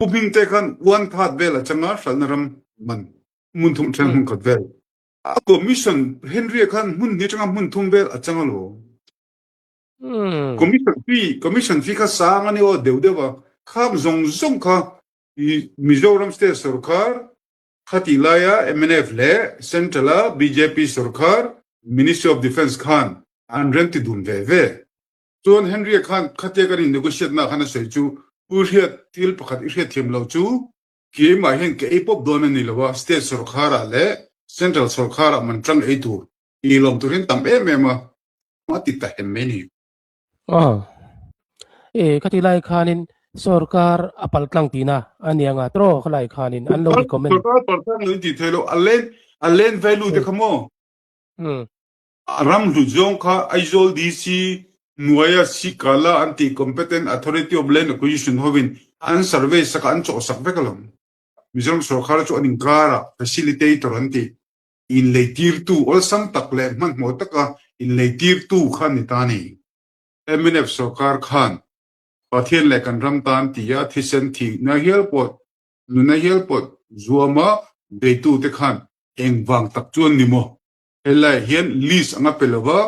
Pu Hmingte khan one third vel a chang a, hralhna ram man hmun thum then hmun khat vel. A commission Henry-a khan hmun hnih atanga hmun thum vel a chang alawm. Commission fee, commission fee kha sang a ni aw deuh deuh a, kham zawng zawng kha Mizoram state sorkar khatih laia mnf leh Central-a bjp sorkar Ministry of Defence khan an remti dun ve ve. Chuan Henry-a khan khatia kan in negotiate na khan a sawi chu Pu Hriat thil pakhat i hriat thiam lo chu keimah hian ka ei pawp dawn a ni lo a, state sorkharah leh central sorkharah man tang ei tur i lawm tur hian tam em em a, a ti ta hem mai ni. Aw. E khati lai khanin sorkar a pal tlang tihna a ni anga tawh khalai khanin an lo recommend. Sorkar pal tlang lo in tih theih lo, a land a land value te kha maw? A ram hlut zawng kha Aizawl DC hnuaia Sikala an tih Competent Authority of Land Acquisition hovin an survey sak a, an chawhsak vek alawm. Mizoram sorkar chu an inkarah facilitator an tih inleitirtu awlsam tak leh hmanhmawh taka inleitirtu kha a ni ta a ni. Mnf sorkar khan Pathian leh kan ram tan tia thisen thihna hial pawh nuna hial pawh zuama beitute khan engvang tak chuan ni maw? Helai hian list anga pe lova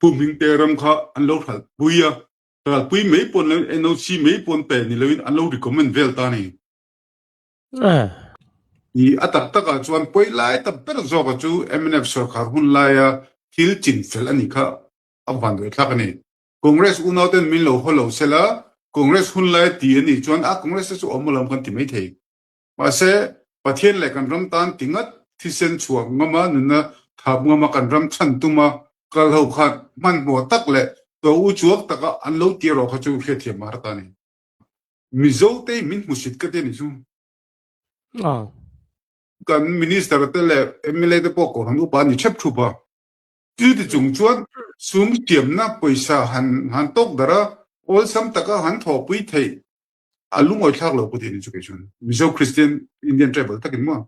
Pu Hmingte ram kha an lo hralhpui a, hralhpui mai pawn loin NOC mai pawn pe ni loin an lo recommend vel ta a ni. I a tak takah chuan pawi lai ta ber zawka chu mnf sorkar hun laia thil chin fel a nih kha a vanduaithlak a ni. Congress unauten min lo haw lo sela Congress hun laia ti a nih chuan a Congress te chu awm alawm kan ti maithei. Mahse, Pathian leh kan ram tan ti ngat thisen chhuak ngama nunna thap ngama kan ram chhan tuma kal ho khan hmanhmawh tak leh to u chuak taka an lo ti erawh kha chu hriatthiam a har ta a ni. Mizote hi min hmusit ka ti a ni chu. Kan Minister te leh mla te pawh Kohhran upa an ni thep thup a. Chuti chung chuan sum siamna pawisa han han tawk darh a, awlsam taka han thawhpui theih A lungawi thlak lo pawh tih a ni chu kei chuan. Mizo Christian Indian tribal takin maw?